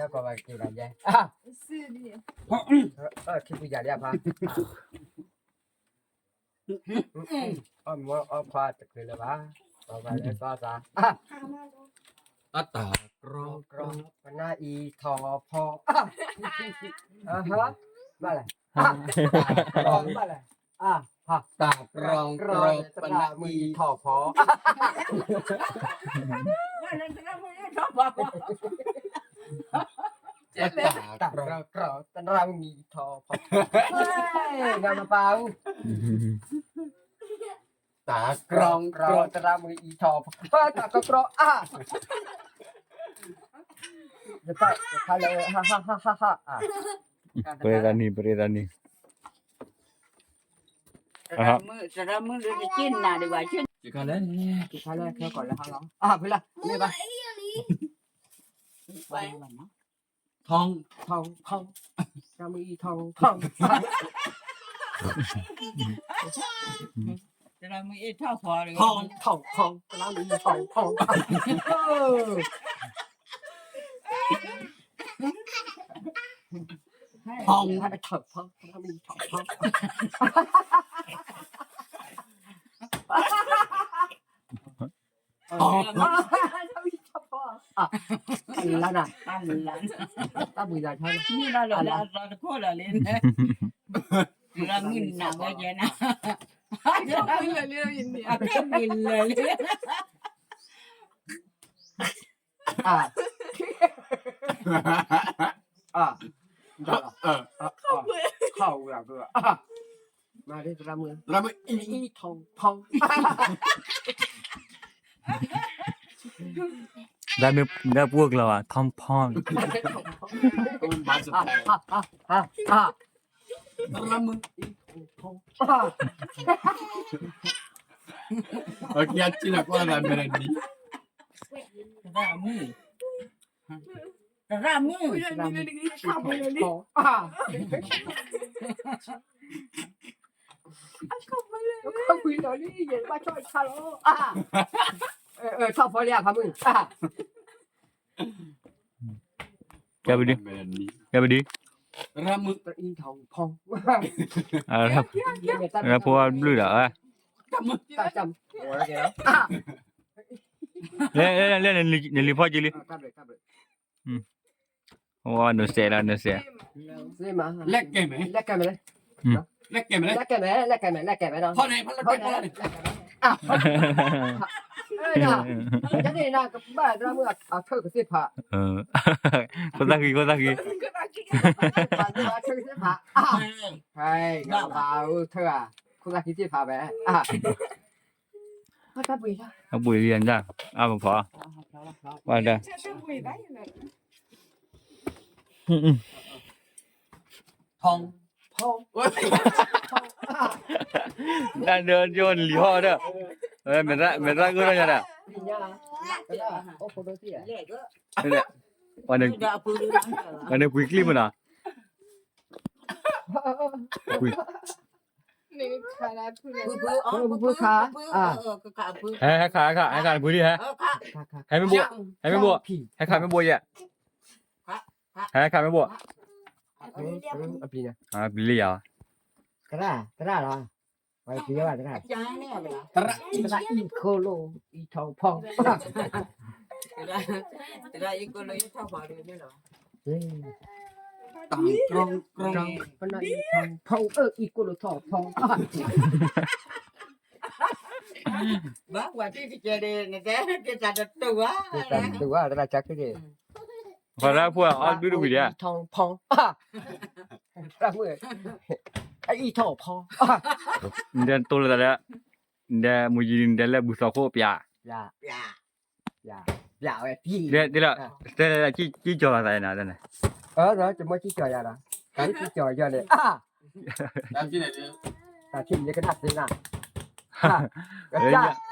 ခဲကိးဘၣ်က့ၤဘၣ်ယဲ, ခံပူၤယၤလံအဖါ, အီၣ်မ့ၤအီၣ်ခွါတချုးလၢၤဘၣ်, ကိးဘၣ်လၢသီသး, အတၢ်ကြီကြီ ပနၢ်အံၤထီၣ်ဖီ, ဘၣ်လဲၣ်, ဘၣ်လဲၣ်, တၢ်ကြီကြီ ပနၢ်အံၤထီၣ်ဖီ, တၢ်ကြီကြီ တနၢ်မုၢ်အံၤထီၣ်ဖီ, နမပာ်အူ, တၢ်ကြီကြီ တနၢ်မုၢ်အံၤထီၣ်ဖီ, တၢ်ကြီကြီ အါ, ယဖးလၢ ဟါဟါဟါဟါဟါ, ပရ့သးနံၤ ပရ့သးနံၤ, တရၣ်မုၣ်လၢတက့ၢ်နၤဒံးဘၣ်, ယခါလဲၣ်, ယခါလဲၣ် ခဲကိးလၢဟါလီၤ, အဖုလၢ် မ့ၢ်ဘၣ်, ထီၣ်, ထီၣ်, ထီၣ်, တနၢ်မုၢ်အံၤထီၣ်ဖီ, ထီၣ်, ထီၣ်, ထီၣ်, ထီၣ်, တနၢ်မုၢ်အံၤထီၣ်ဖီ, ထီၣ်, ထီၣ်, ထီၣ်, ထီၣ်, ထီၣ် လၢနၤ, တၢ်ဘှံးသးဆါ, မ့ၢ်ဘၣ်လီၤလၢအသီတခိၣ်လီၤလံ, လၢမုၢ်နၤဝဲကဲနၤ, အကဲဘှံးလၢာ်လံ, အါ, အါ, ခီၣ်ဝဲ, မၤဒ်သရၣ်မုၣ်, သရၣ်မုၣ်အံၤထီၣ်ဖီ, တၢ်မ့ၢ်ပှိၢ်ကျီၤဘၣ် ထီၣ်ဖီ, သရၣ်မုၣ်အံၤထီၣ်ဖီ, သရၣ်မုၣ်, သရၣ်မုၣ်, သရၣ်မုၣ်, ခီၣ်ပှံၤလီၤလံ ယဘၣ်ဆီၣ်တခါလီၤ, ထီၣ်ဖီလံအဖးမုၣ်, ကဲပဒံ, ကဲပဒံ, သရၣ်မုၣ်အံၤထီၣ်ဖီ, ဖိဘျုးဒီး, လဲၤလဲၤလဲၤ နလံၤဖီက့ၤလံ, ဝဲ နစဲးလီၤ နစဲး, လဲၤကဲမဲာ်, လဲၤကဲမဲာ်, လဲၤကဲမဲာ်, လဲၤကဲမဲာ်, လဲၤကဲမဲာ်, လဲၤကဲမဲာ်, ဖီန့ၣ် ဖီန့ၣ်, ယန့ၣ်နကဘၣ်သရၣ်မုၣ်အထုးကသ့ၣ်ဖး, ခိၣ်သၣ်ဃံ ခိၣ်သၣ်ဃံ, အထုးကသ့ၣ်ဖး, ဟဲ, ဘၣ်အိၣ်ထုးဧါ, ခိၣ်သၣ်ဃံသ့ၣ်ဖးဝဲ, အပှ့ၤလံ အပှ့ၤလံ, အါမဖီ, ဝဲဒၣ်, ထီၣ်, ထီၣ်, တၢ်ဒၢယိၣ်လံၤဟီၣ်ဒီး, မဲာ်သၣ်ဂိၢ်ထီၣ်ညါဒီး, ပှၤန့ၣ်ကွံာ်ကျံၣ်မနီၤ, ကွံာ်, ဖုဖုခါ, ဟဲခါ ဟဲခါ ဟဲခါ နကွံာ်လံဟဲ, ဟဲမ့ၢ်ဘိ, ဟဲမ့ၢ်ဘိ, ဟဲခါမ့ၢ်ဘိယဲ, ဟဲခါမ့ၢ်ဘိ, ပျံၤလံယၤ, သရၣ် သရၣ်လီၤ, ပျံၤဘၣ်သရၣ်, သရၣ်အံၤခိၣ်လိၣ်အံၤထီၣ်ဖီ, တၢ်ကြီကြီ ပနၢ်အံၤထီၣ်ဖီ, အံၤခိၣ်လိၣ်ထီၣ်ဖီ, ဘၣ်ဝဲတံၤတကဲဒၣ် နတဲတၢ်တတူၢ်ဘၣ်, တၢ်တတူၢ်ဘၣ် သရၣ်ကါခဲက့ၤ, ပှၤလၢအဖိအီၣ်ဘျုးတဝံၤဒံး, ထီၣ်ဖီ, သရၣ်မုၣ်, အံၤထီၣ်ဖီ, နတဲတိၢ်လၢသးလၢ, နတဲမူယံၤ နတဲလၢဘုသီခိၣ်ပျး, ပျး, ပျးဝဲ, ဒ်လၢ, တဲလၢ ကံၢ်ကၠီၤလီၤသးန့ၣ်, ကံၢ်ကၠီၤယၤန့ၣ်, တၢ်ထံၣ်န့ၣ်ကနၣ်သ့နၤ, ကစၢ်,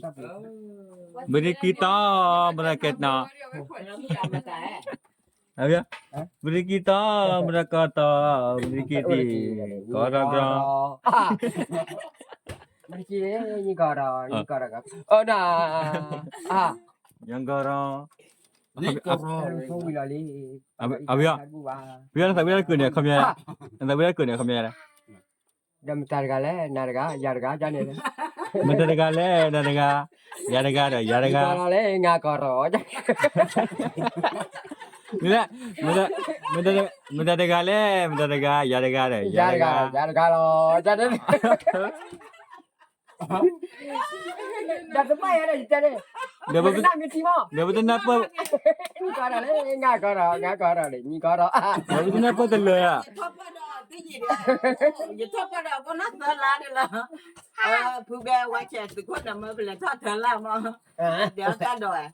ဘုရံကံတီ မရကဲတီ, ဘုရံကံတီ မရကတီ, ဘုရံကံတီ ကီၢ်ဒီကီၢ်, ဘုရံကံ ကီၢ်ဒီ, ကီၢ်ဒီ, အၢ နၤ, ယကီၢ်ဒီ, အဝဲ, ဝဲနသးဝံၣ်လၢကုၢ်န့ၣ် ခီပညီ, နသးဝံၣ်လၢကုၢ်န့ၣ် ခီပညီ, ဒီးမတၤတဂၤလဲၣ် နၤတဂၤ ယၤတဂၤ ဒ်န့ၣ်လဲၣ်, မတၤတဂၤလဲၣ် နၤတဂၤ, ယၤတဂၤဒီး ယၤတဂၤ, နၤတဂၤလဲၣ် နၤတဂၤ, ယၤတဂၤဒီး ယၤတဂၤ, ယၤတဂၤလီၤ, ယၤတဂၤ, ဒီးတဘၣ်ယၤဒီး ယတဲန့ၣ်, ဒီးပတနၢ်ပၢၢ်, နၤတဂၤလဲၣ် နၤကီၢ်ဒီး နၤကီၢ်ဒီးန့ၣ် နၤကီၢ်ဒီး, ဒီးပတနၢ်ပၢၢ်တလၢာ်ဧါ, ယထီၣ်ပှၢ်ဒီး ဖိနီၢ်သၢလါန့ၣ်လီၤ, ဖုဘဲဝါဆဲး သုးခိၣ်နၢ်မၢပလဲၤထီၣ်သၢလါမး, ဒီးတၢ်ဒိးဝဲ,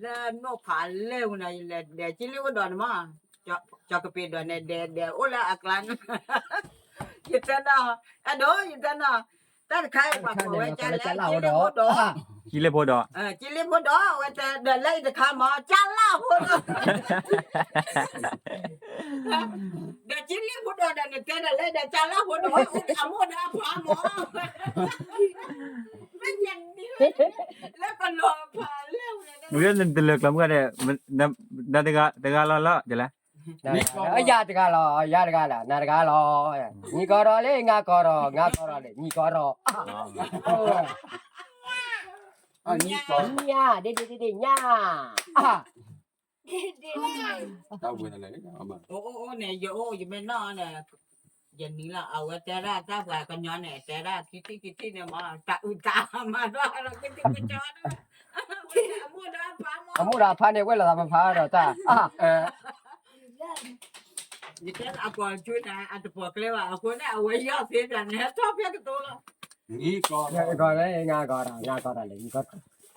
လၢနိၣ်ဖးလဲၢ်ဝဲန့ၣ် ယလဲၤဒဲးကၠံလ့ၣ်အိၣ်ဒီးန့ၣ်မး, ကၠီၤကပ့ၤဒီးန့ၣ် ဒဲးဒဲးအိၣ်လၢအကျါန့ၣ်, ယတဲနီၤ, အဲၣ်ဒိး ယတဲနီၤ, တၢ်တခါအံၤပှၤကိးဝဲကၠါလဲၣ် ကၠံလ့ၣ်ဖိဒီး, ကၠံလ့ၣ်ဖိဒီး, ကၠံလ့ၣ်ဖိဒီး အဝဲတဲဒီးလၢအံၤတခါမး ကၠါလၣ်ဖိဒီး, ဒီးကၠံလ့ၣ်ဖိဒီးဒီး နတဲဒီးလၢဒီးကၠါလၣ်ဖိဒီး အမိၢ်ဒီးအဖါမး, လၢကလီၤဖးလဲၢ်ဝဲ, နတလၢာ်ကျီမုၢ်ဂၤဒီး, တဂၤလီၤလၢ, ယၤတဂၤလီၤ ယၤတဂၤလီၤ နၤတဂၤလီၤ, နံၤကီၢ်ဒီးလၢ နၤကီၢ်ဒီး နၤကီၢ်ဒီးလၢ နံၤကီၢ်ဒီး, ညၣ်, ဒ့ဒ့ဒ့ဒ့ ညၣ်, အိၣ်အိၣ်န့ၣ် ယအိၣ်ယမ့ၢ်နီၢ်န့ၣ်, ယနံၤလီၤ အဝဲတဲဒၣ်တၢ်ပှၤကညီန့ၣ် တဲဒၣ်ခံထံၣ်ခံထံၣ်န့ၣ်မး တၢ်အုၣ်တၢ်မၤဒီးလီၤကတံၢ်ကစီဒီး, အမိၢ်ဒီးအဖါန့ၣ် ဝဲလိာ်သးဖးဖးဒီးတၢ်, ယတဲအပှၤကၠိန့ၣ် အတပိာ်ကျဲဘၣ် အဃိန့ၣ် အဝဲယီၢ်သ့ပၠးန့ၣ် ဟဲထီၣ်ဖဲကတိၤလီၤ, နံၤကီၢ်ဒီး နၤကီၢ်ဒီး နၤကီၢ်ဒီးလၢ နံၤကီၢ်ဒီး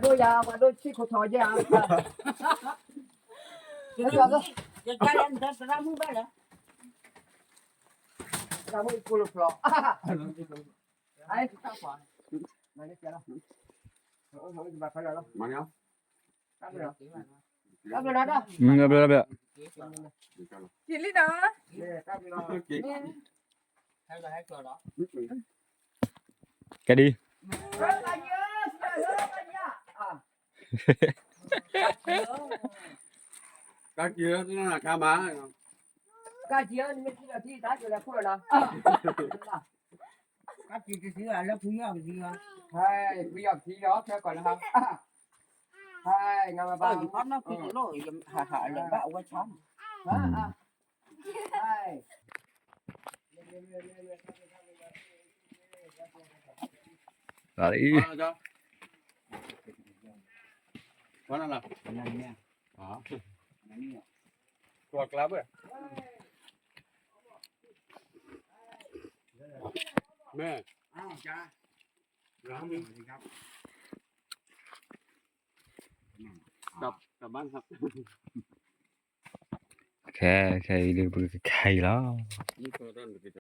ပှၤဒိၣ်ယၤ ပှၤဒိၣ်ဆံးခိၣ်ထီၣ်ယဲၢ်ဧါ, ယကလဲၣ် တရၣ်မုၣ်ဘၣ်လဲၣ်, တရၣ်မုၣ်ကိၣ်လိာ်ဖျီၣ်, မၤန့ၣ်, မၤန့ၣ်, တၢ်ဘျုး, တၢ်ဘျုး, တၢ်ဘျုး, က့ၤလံနီၤ, ကဒံ, ကါက့ၤလၢနခါမး, ကါက့ၤလၢနမ့ၢ်ထံၣ်ဒီးထံၣ်တၢ်က့ၤလၢခိၣ်လီၤနီၤ, ကါက့ၤတသံလၢဖုယီၢ်ကသံလီၤ, ဖုယီၢ်ကသံလီၤ ခဲကီးလၢဟါ, ဟါ, နမၤဘၣ်, ဖီနီၢ်ဖံတလိၣ်, ယဟးလၢဘၣ်အဝဲဆါ, ဟါ, အံၤ, ကွၢ်နၤလီၤ, ကွၢ်ကျါဘၣ်, မ့ၢ် ကဲ ခဲအံၤဒုး ပကခဲအံၤလီၤ.